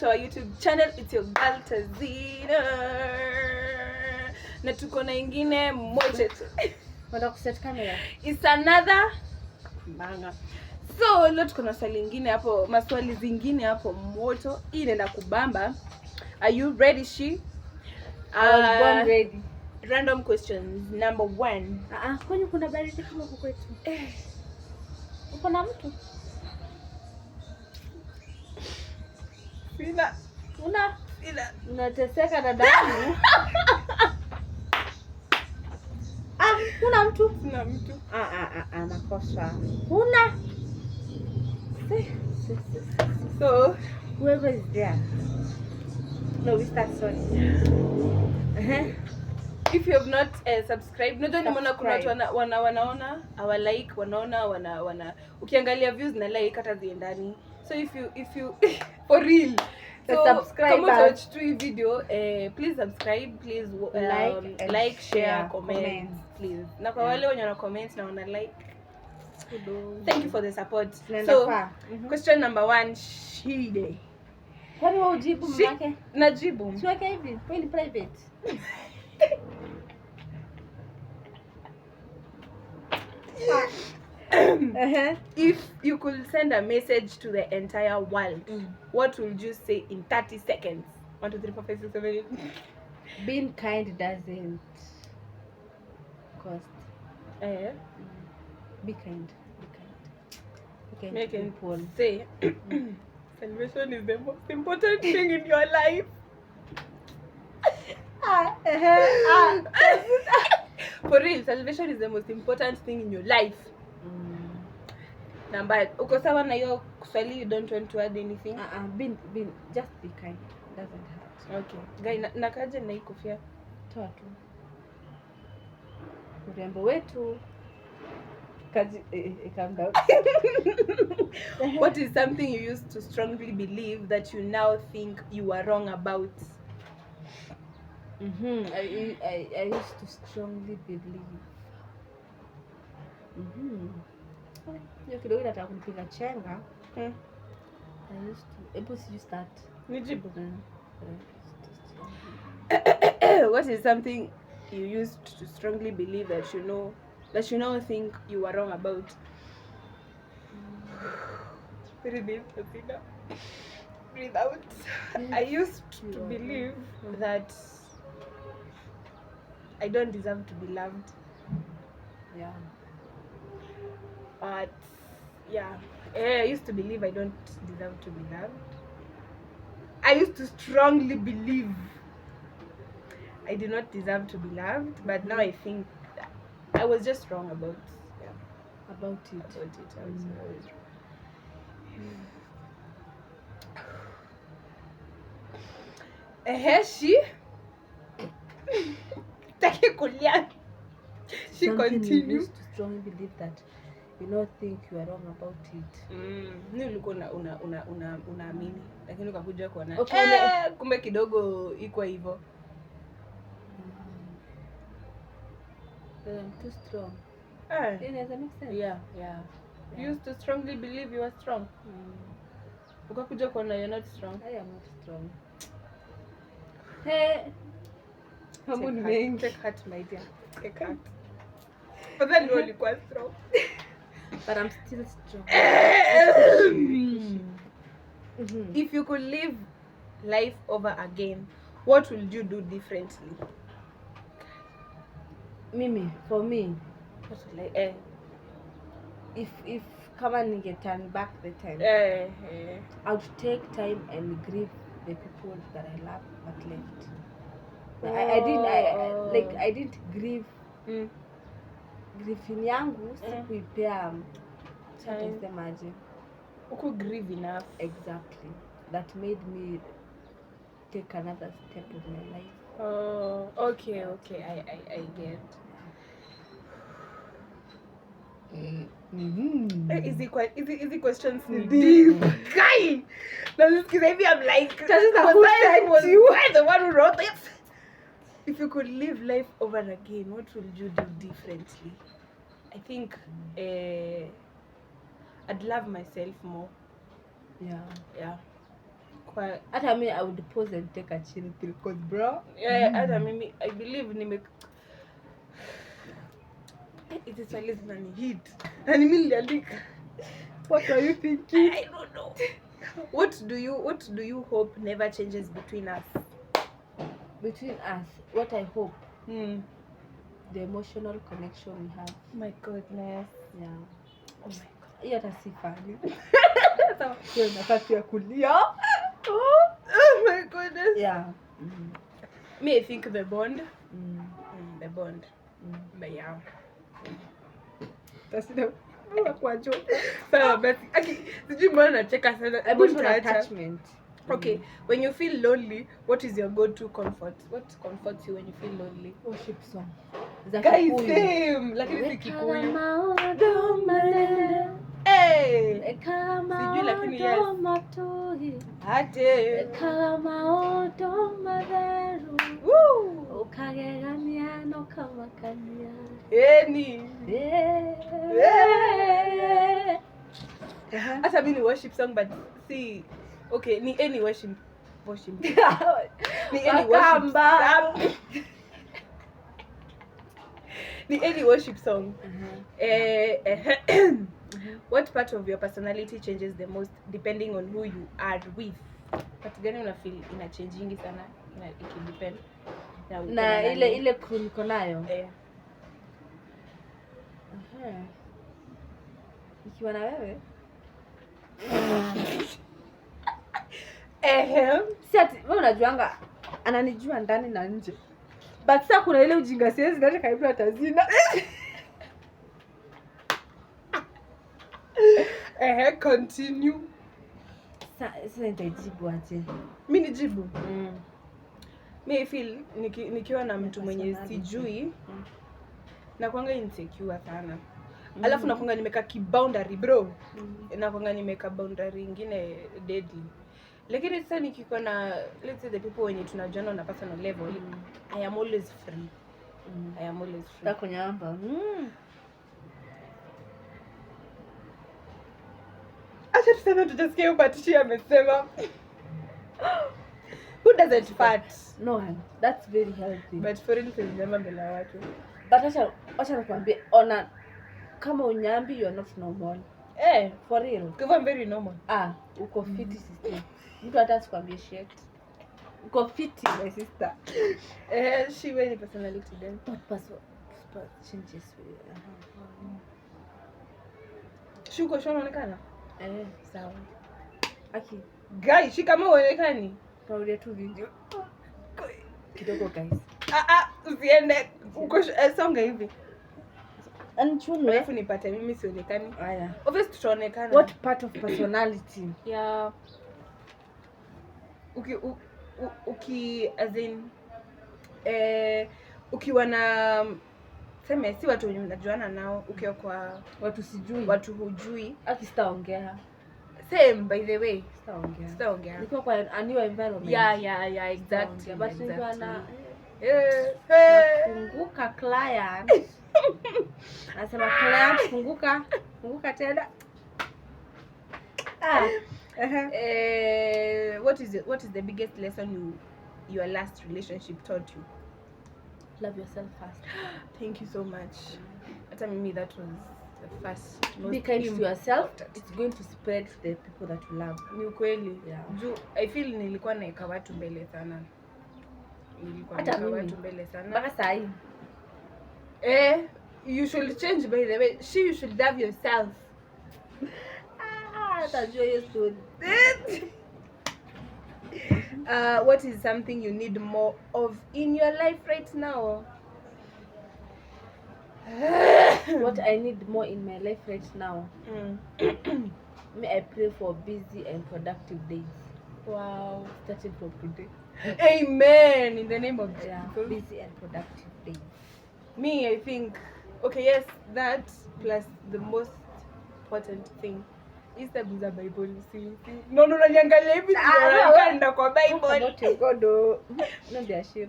to our YouTube channel. It's your girl Tazina. Na tuko na ingine moja. Wanda kuset camera. It's another manga. So leo tuko na swali lingine hapo, maswali zingine hapo moto. Hii inaenda kubamba. Are you ready, she? I was born ready. Random questions. Number 1. Kwani kuna baridi kama huko kwetu? Uko na mtu? Sina. Unateseka dadangu. Kuna mtu? Sina mtu. Nakosa. Kuna? So, whoever is there. No, we start sorry. If you have not subscribed, najua nimeona kuna watu wanaona our like, wanaona ukiangalia views na like hata ziendani. So if you for real, so subscribe, kama watch tu hii video, please subscribe, please like, share, comment, please. Na kwa wale wenye wana comment na wana like, thank you for the support. So question number 1, Shide. Kwani wewe ujibu mamake? Najibu. Siweke hivi, kwa ni private. If you could send a message to the entire world, what would you say in 30 seconds? 1, 2, 3, 4, 5, 6, 7, 8. Being kind doesn't cost. Be kind. Make people say salvation is the most important thing in your life. For real, salvation is the most important thing in your life. Number, uko sawa na hiyo swali, you don't want to add anything? Just be kind. Doesn't hurt. Okay. Guy, nakaje na hii kofia? Toa tu. Urembo wetu. Kaji, calm down. What is something you used to strongly believe that you now think you are wrong about? I used to strongly believe. Hiyo kidogo nataka kunipiga chenga. I used to. Ebu you start. Nijibu. What is something you used to strongly believe that you now think you are wrong about? Breathe out. I used to believe that I don't deserve to be loved. Yeah. But yeah, I used to believe I don't deserve to be loved. I used to strongly believe I do not deserve to be loved, but now I think I was just wrong about it. I was always wrong. She take kulia. She continued. You used to strongly believe that you don't think you are wrong about it. Ni ulikuwa unaamini lakini ukakuja kuona kumbe kidogo iko hivyo. Too strong. Does that make sense? Yeah. You used to strongly believe you were strong. Ukakuja kuona you're not strong. I am not strong. Take heart, my dear. Take heart. But then you ulikuwa strong. But I'm still strong. If you could live life over again, what would you do differently? For me, What would I, if kama ninge turn back the time, I would take time and grieve the people that I love but left. I didn't grieve. Grief yangu sikuipea semaje. Uko grieve enough. Exactly. That made me take another step in my life. Oh, okay. I get. Easy questions deep. Guy! Now this is maybe I'm like, you are the one who wrote it. If you could live life over again, what would you do differently? I think I'd love myself more. Yeah. kwa hata mimi I would pause and take a chill pill because bro hata mimi I believe it is always nani hit and mimi niliandika what are you thinking? I don't know. What do you hope never changes between us? Between us, what I hope, the emotional connection we have. My goodness. Yeah. Oh my god. Hiyo hata si funny. Sasa hiyo nafasi ya kulia. Oh my goodness. Yeah. Me, I think the bond. The bond. But yeah. That's the kwa joke. Sawa basi. Sijui mbona nacheka sana. Emotional attachment. Okay, when you feel lonely, what is your go-to comfort? What comforts you when you feel lonely? Worship song. Guys, same. Lakini si Kikuyu. Hey. Sijui lakini yes. Ate. Woo. Ukagegania no kamakania. Eni. Hata mimi ni worship song but see okay, ni any worship. Ni any worship. Ni any worship song. What part of your personality changes the most depending on who you are with? Part gani una feel ina changing sana? Ikidepend. Na ile crew niko nayo. Nikiwa na wewe. Si ati wewe unajuanga ananijua ndani na nje. But sasa kuna ile ujinga siwezi ndani karibu na tazina. Continue. Sasa nitajibu aje? Mimi nijibu. Mimi feel nikiwa na mtu mwenye sijui na kwanga insecure sana. Alafu nakwanga nimeka kiboundary bro. Nakwanga nimeka boundary nyingine deadly. Lakini sasa nikiko na let's say the people wenye tunajuana na personal level, I am always free. I am always free. Takunyamba. Acha tuseme tutasikia upatishi amesema. Who doesn't fart? No one. That's very healthy. But for real tulisema mbele ya watu. But acha nikwambie ona kama unyambi you are not normal. For real. Kwa very normal. Uko fit sister. Mtu hata sikwambie shit. Uko fit my sister. She very personality then. What person changes with Shuko unaonekana? Sawa. Aki. Guys, shika kama uonekani. Paulia tu video. Kidogo guys. Usiende. Uko songa hivi. Anchunwe. Alafu nipate mimi sionekani. Haya. Obviously tutaonekana. What part of personality? Yeah. As in ukiwa na sema si watu wenye mnajuana nao, ukiwa kwa watu sijui, watu hujui, sitaongea. Same by the way, sitaongea. Niko kwa a new environment. Yeah, exactly. But ndio ana funguka client. Nasema client funguka tena. What is the biggest lesson your last relationship taught you? Love yourself first. Thank you so much. Hata mimi that was the first. Be kind to yourself. It's going to spread to the people that you love. Ni ukweli. Yeah. I feel nilikuwa naeka watu mbele sana. Mpaka saa hii. You should change by the way. You should love yourself. Tajua hiyo story. What is something you need more of in your life right now? What I need more in my life right now? May I pray for busy and productive days. Wow. Starting from today. Amen. In the name of Jesus. Busy and productive days. Me, I think, okay, yes, that plus the most important thing is the Bible. See. No, naniangalia hivi ndio kwa Bible. God. No, they are shame.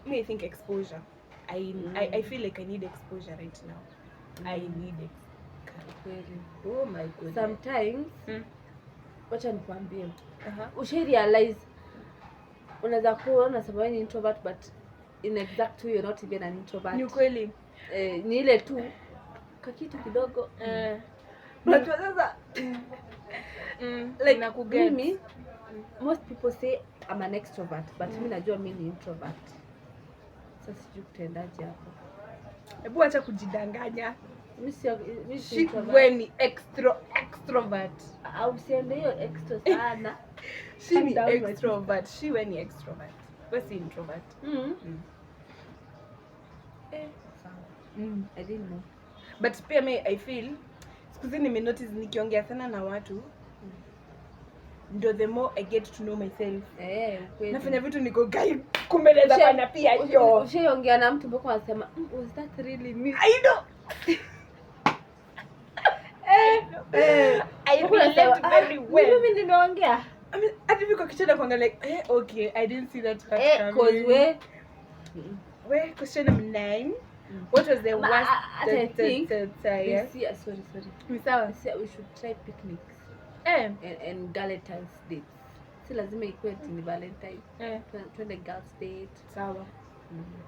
Me, I think exposure. I feel like I need exposure right now. I need it. Really. Oh my goodness. Sometimes wacha nikwambie. Usha realize unaweza kuwa unasema wewe ni introvert but in exact way you're not even an introvert. Ni kweli. Ni ile tu kakitu kidogo. But sasa like mimi most people say I'm an extrovert but mimi najua mimi ni introvert. Sasa sijui kutendaje hapo. Hebu acha kujidanganya. Mimi si wewe ni extrovert. Au siende hiyo extra sana. She ni extrovert. She wewe ni extrovert. Wewe si introvert. I didn't know. But pia I feel siku hizi nimenotice nikiongea sana na watu ndio the more I get to know myself. Kweli. Nafanya vitu niko gai kumbe naweza fanya pia hiyo. Ushaongea na mtu mpaka unasema was that really me? I know. I relate very well. Mimi nimeongea. I mean, hadi niko kitanda kuangalia like okay, I didn't see that part coming. Cause we question number 9. What was the worst? I think sorry. We should try picnics. And Valentine's dates. Si lazima ikuwe ni Valentine. Twende girls date. Sawa.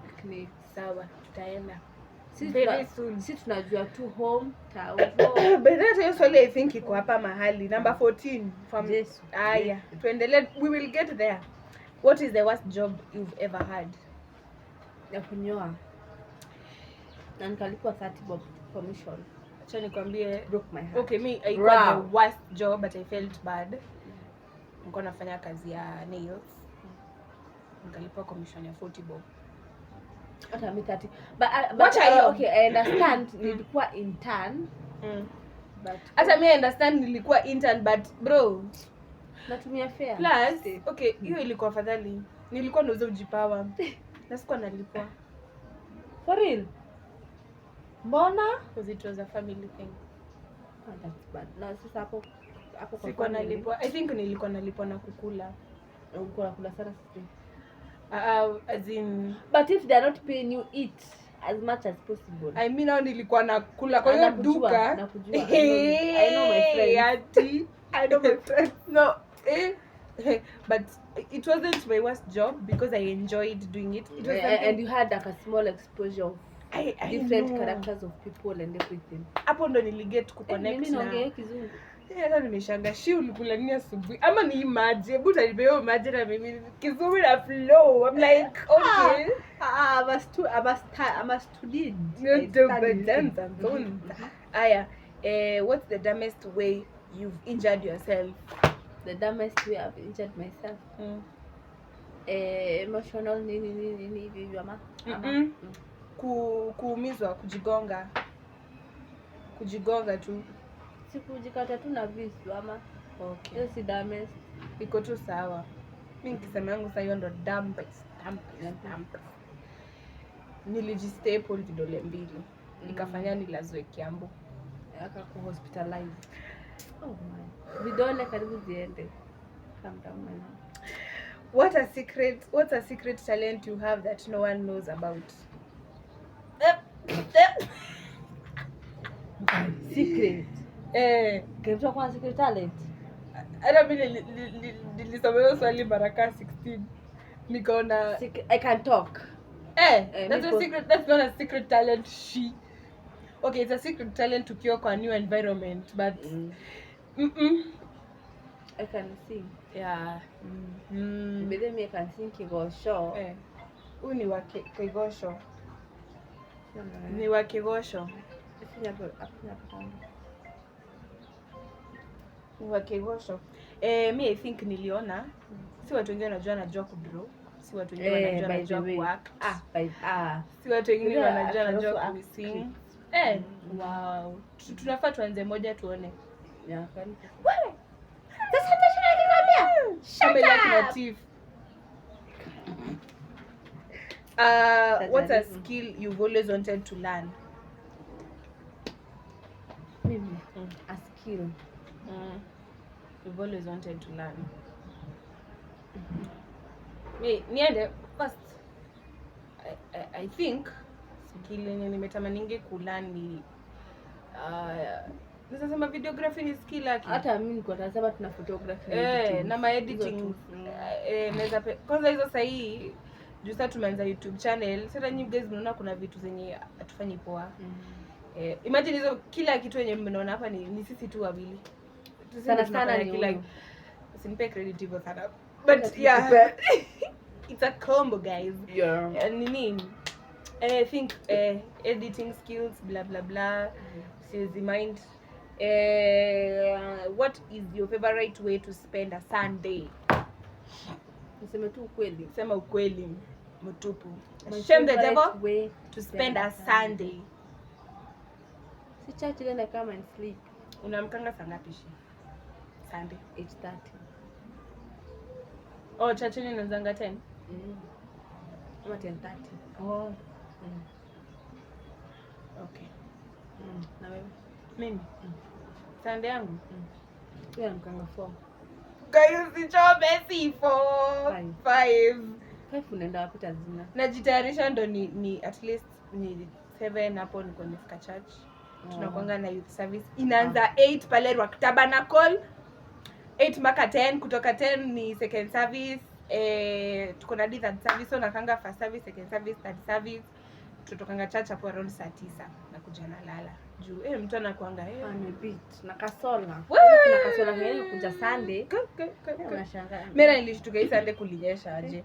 Picnic. Sawa. Tutaenda. Very soon. Si tunajua tu home town. But that is only I think iko hapa mahali number 14 from yes. Yeah. Tuendelee, we will get there. What is the worst job you've ever had? Ya kunyoa. Na nikalipwa 30 bob commission. Acha nikwambie, broke my heart. Okay, I got the worst job but I felt bad. Nilikuwa nafanya kazi ya nails. Nikalipwa commission ya 40 bob. Hata mimi 30. But okay, I understand nilikuwa intern. But hata mimi I understand nilikuwa intern but bro, natumia fare. Plus, okay, hiyo ilikuwa afadhali. Nilikuwa nauza ujipawa. Na sikuwa nalipwa. For real? Mbona? Because it was a family thing. Oh, that's bad. Na sasa hapo sikuwa nalipwa. I think nilikuwa nalipwa na kukula. Ulikuwa unakula sana sisi. As in, but if they are not paying you, eat as much as possible. I mean, nilikuwa nakula kwa hiyo duka. Nakujua. I know my friends. I know my friends. No. But it wasn't my worst job because I enjoyed doing it. It was and you had like a small exposure of I different know. characters of people and everything. Hapo ndo niliget kuconnect mimi naongea Kizungu. Hata nimeshanga ulikula nini asubuhi? Ama ni maji, hebu tanibeo maji na mimi Kizungu na flow. I'm like, okay. I must study. Aya, what's the dumbest way you've injured yourself? The dumbest way I've injured myself. Emotional nini hivi ama? Kuumizwa, kujigonga tu. Sikujikata tu na visu ama. Okay. Hiyo si dumbest. Iko tu sawa. Mimi nikisema yangu sasa hiyo ndo dumbest. Nilijistaple vidole mbili. Nikafanya nilazwe Kiambu. Akaku hospitalize. Oh my. Vidole karibu ziende. Calm down my mom. What's a secret talent you have that no one knows about? Secret. Kitu kwa secret talent. Hata mimi nilisomea swali baraka 16. Nikaona I can talk. That's a secret. That's not a secret talent. Okay, it's a secret talent to cure kwa new environment, but I can sing. Yeah. Bede me can sing Kigosho. Huyu ni wa Kigosho. Ni wa Kigosho. Wa Kigosho. Me I think niliona si watu wengine wanajua kudraw. Si watu wengine wanajua kuact. Si watu wengine wanajua kusing. Wow. Tunafaa tuanze moja tuone. Yeah, karibu. Wewe. Sasa hata shina what's a skill you've always wanted to learn? Maybe a skill you've always wanted to learn. Niende first. I think skill yenye nimetamaninge kulearn Nasema videography ni skill yake. Hata mimi niko nasema tuna photography na ma editing. Naweza kwanza hizo sahihi juu sasa tumeanza YouTube channel. Sasa nyinyi guys mnaona kuna vitu zenye hatufanyi poa. Imagine hizo kila kitu yenye mnaona hapa ni sisi tu wawili. Sana ni kila simpe credit hivyo sana. But yeah. It's a combo guys. Yeah. Nini? I think editing skills blah blah blah. Says the mind. What is your favorite way to spend a Sunday? Niseme tu ukweli. Sema ukweli mtupu. Shame the devil way to spend a Sunday. Si church ile kama and sleep. Unamkanga saa ngapi Sunday? 8:30. Oh, church ni inaanza 10? Ama 10:30. Oh. Okay. Na wewe? Mimi? Sunday yangu? Wewe unamkanga 4. Guys, sichome C4. 5. Unaenda wapi tazina? Najitayarisha ndo ni at least ni 7 hapo niko nifika church. Tunakuanga na youth service. Inaanza 8 pale Rock Tabernacle. 8 mpaka 10, kutoka 10 ni second service. Tuko na third service, so nakanga first service, second service, third service. Tutokanga church hapo around saa 9 na kuja nalala. Juu mtu anakuanga beat na kasola. Na kasola hili kuja Sunday. Unashangaa. Mera nilishtuka hii Sunday kulinyesha aje.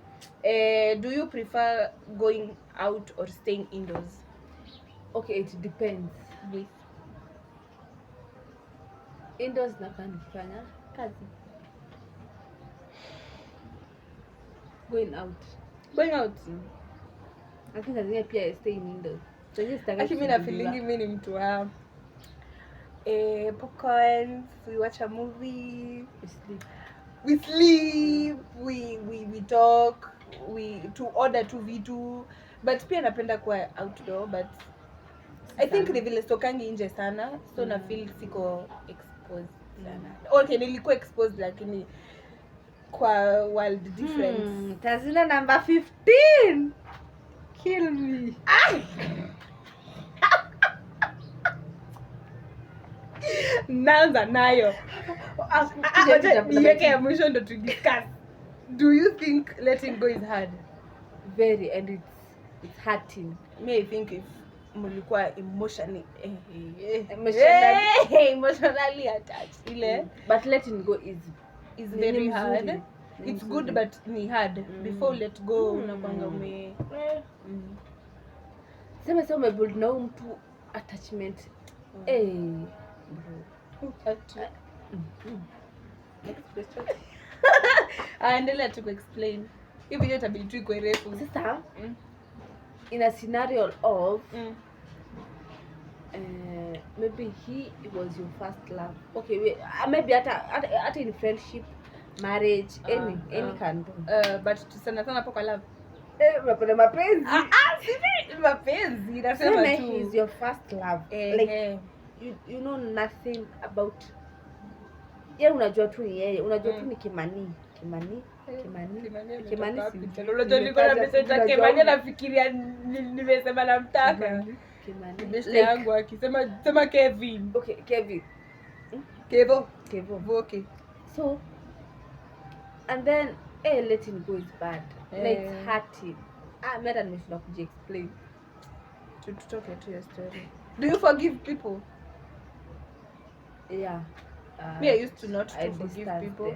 Do you prefer going out or staying indoors? Okay, it depends. Indoors napenda kufanya kazi. Going out. Lakini lazima pia stay indoors. Mimi na feeling mimi ni mtu wa popcorn, we watch a movie, we sleep, we talk, we to order to vitu, but pia napenda kuwa outdoor, but I think ni vile stokangi nje sana, so na feel siko exposed sana. Okay, nilikuwa exposed lakini kwa world difference. Tazina number 15. Kill me. Naanza nayo. Niweke ya mwisho ndo to discuss. Do you think letting go is hard? Very, and it's hurting. Me, I think if mulikuwa emotionally attached ile, but letting go is very hard. It's good but ni hard. Before let go unakwanga ume sema umebuild na mtu attachment. Endelea tu explain. Hivi hiyo itabidi tu iko refu. Sasa in a scenario of maybe he was your first love. Okay, maybe hata in friendship, marriage, any kind. But sana hapo kwa love. Unapenda mapenzi. Si mapenzi, nasema tu. He is your first love. Like you know nothing about. Yeye unajua tu ni yeye, unajua tu ni Kimani. Unajua niko na message ya Kimani nafikiria nimesema namtaka. Kimani. Besti yangu akisema sema Kevin. Okay, Kevin. Kevo. Okay. So and then letting go is bad. Like it's hurting. Mera nimeshinda kuji-explain. Tutoke to your story. Do you forgive people? Yeah. Me, I used to not to forgive people.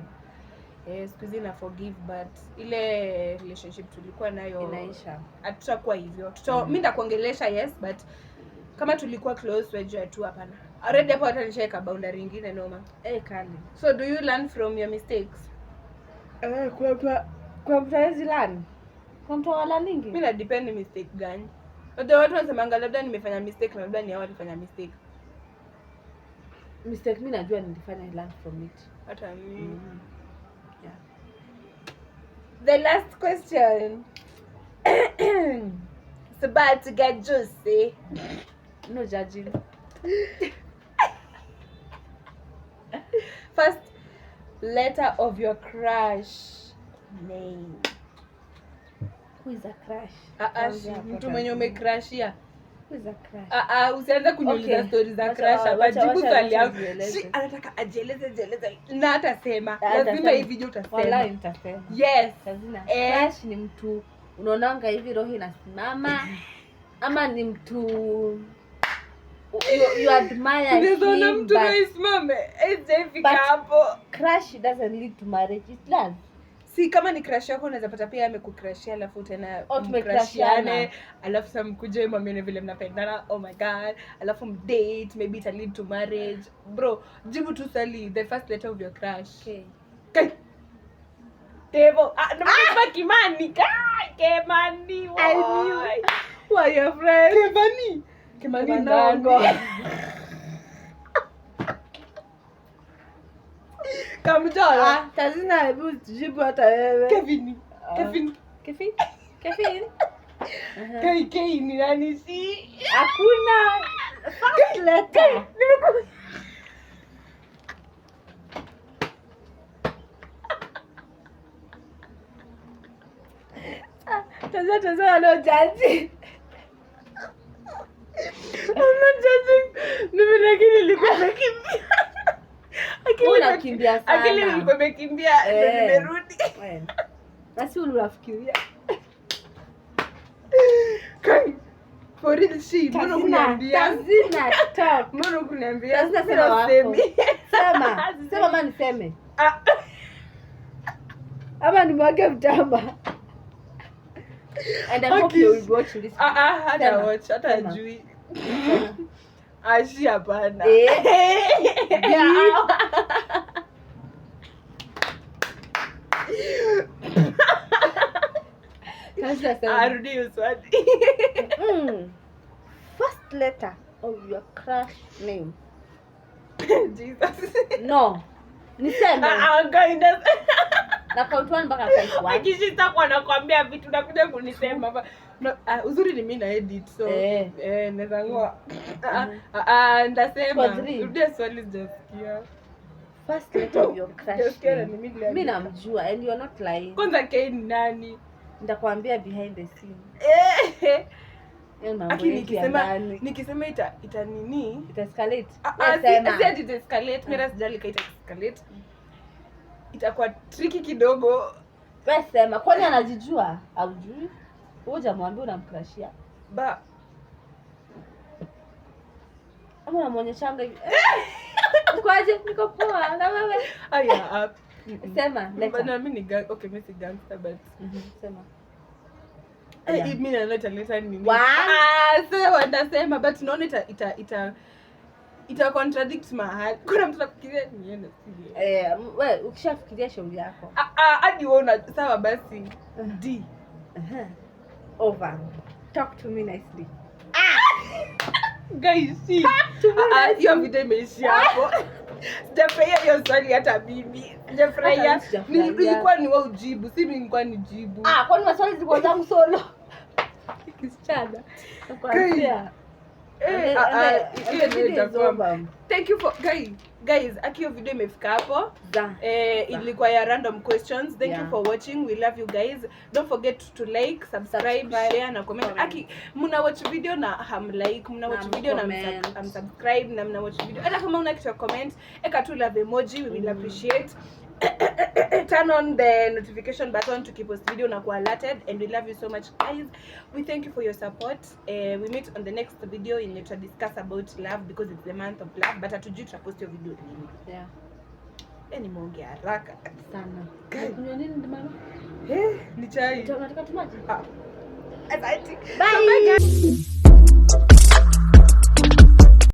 Yes, because I forgive, but ile relationship tulikuwa nayo inaisha. Hatutakuwa hivyo. Mimi ndakuongelesha yes, but kama tulikuwa close wajua tu hapana. Already hapo hata nishaweka boundary nyingine noma. Kali. So do you learn from your mistakes? Kwa mtaezi learn. Kwa mtu wala ningi. Mimi na depend ni mistake gani. Ndio watu wanasemanga labda nimefanya mistake na labda ni hao walifanya mistake. Mistake mimi najua nilifanya, learn from it. Hata mimi. Yeah. The last question. It's about to get juicy. No judging. First letter of your crush name. Who is a crush? Mtu mwenye umecrushia. Usianze kuniuliza stories za crush hapa. Jibu swali yangu. Anataka ajieleze na atasema. Lazima hii video utasema. Wallahi nitasema. Yes. Crush ni mtu unaonanga hivi roho inasimama ama ni mtu you admire him. Unaona mtu anasimama hivi hapo. Crush doesn't lead to marriage. It does. Si kama ni crush yako unaweza pata pia amekucrushia alafu tena mcrushiane alafu sasa mkuje mwambiane vile mnapendana. Oh my god. Alafu mdate, maybe it lead to marriage. Bro, jibu tu swali, the first letter of your crush. Okay. Devo. Namesema Kimani. Kimani. Why your friend? Kimani Ndongo. Kamjora. Tazina hebu jibu hata wewe. Kevin. Kai ni nani si? Hakuna first letter. Tazama leo jaji. I'm not judging. Lakini nilikuwa nakimbia. Unakimbia sana. Akili nilikuwa nimekimbia ndio nimerudi. Na si unafikiria. Kai. For real shit. Mbona kuniambia? Tazina stop. Mbona kuniambia? Sema ama niseme. Ama nimwage mtamba. And I hope you will watch this. Hata watch, hata jui. Ashi hapana. Arudi uswali. First letter of your crush name. Jesus. No. Niseme. Kaida. Na count 1 mpaka 5. Akishita kwa nakwambia vitu nakuja kunisema hapa. Uzuri ni mimi na edit so naweza ngoa. Ndasema. Rudia swali sijasikia. First letter of your crush name. Mimi namjua and you are not lying. Kwanza K ni nani? Nitakwambia behind the scene. Nikisema ita nini? Ita escalate. Ita escalate. Mira sijali ita escalate. Itakuwa tricky kidogo. Wewe sema, kwani anajijua? Haujui? Wewe mwambie unamcrushia. Ama unamuonyeshanga hivi. Kwaje? Niko poa na wewe. Aya, sema, letter. Bana mimi ni okay, mimi si gangster but. Sema. Mimi na letter nini? Sawa, ndasema but naona ita contradict mahali. Kuna mtu anafikiria niende sije. Wewe ukishafikiria shauri yako. Hadi uona sawa basi. D. Over. Talk to me nicely. Guys, see. Hiyo video imeishia hapo. Sijafurahia hiyo swali hata bibi. Sijafurahia. Nilikuwa ni wewe ujibu, si mimi nilikuwa nijibu. Kwani maswali zilikuwa zangu solo? Kisichana. Nakwambia. Thank you for guys, akio video imefika hapo. Ilikuwa ya random questions. Thank you for watching. We love you guys. Don't forget to like, subscribe, share na comment. Aki mna watch video na like, mna watch video na subscribe na mna watch video. Hata kama una kitu comment, eka tu love emoji, we will appreciate. Turn on the notification button to keep us video na kuwa alerted, and we love you so much guys. We thank you for your support. We meet on the next video in which we discuss about love because it's the month of love, but hatujui tutapost your video lini. Nimeongea haraka sana. Kunywa nini mama? Ni chai. Unataka tumaji? Asante. Bye guys.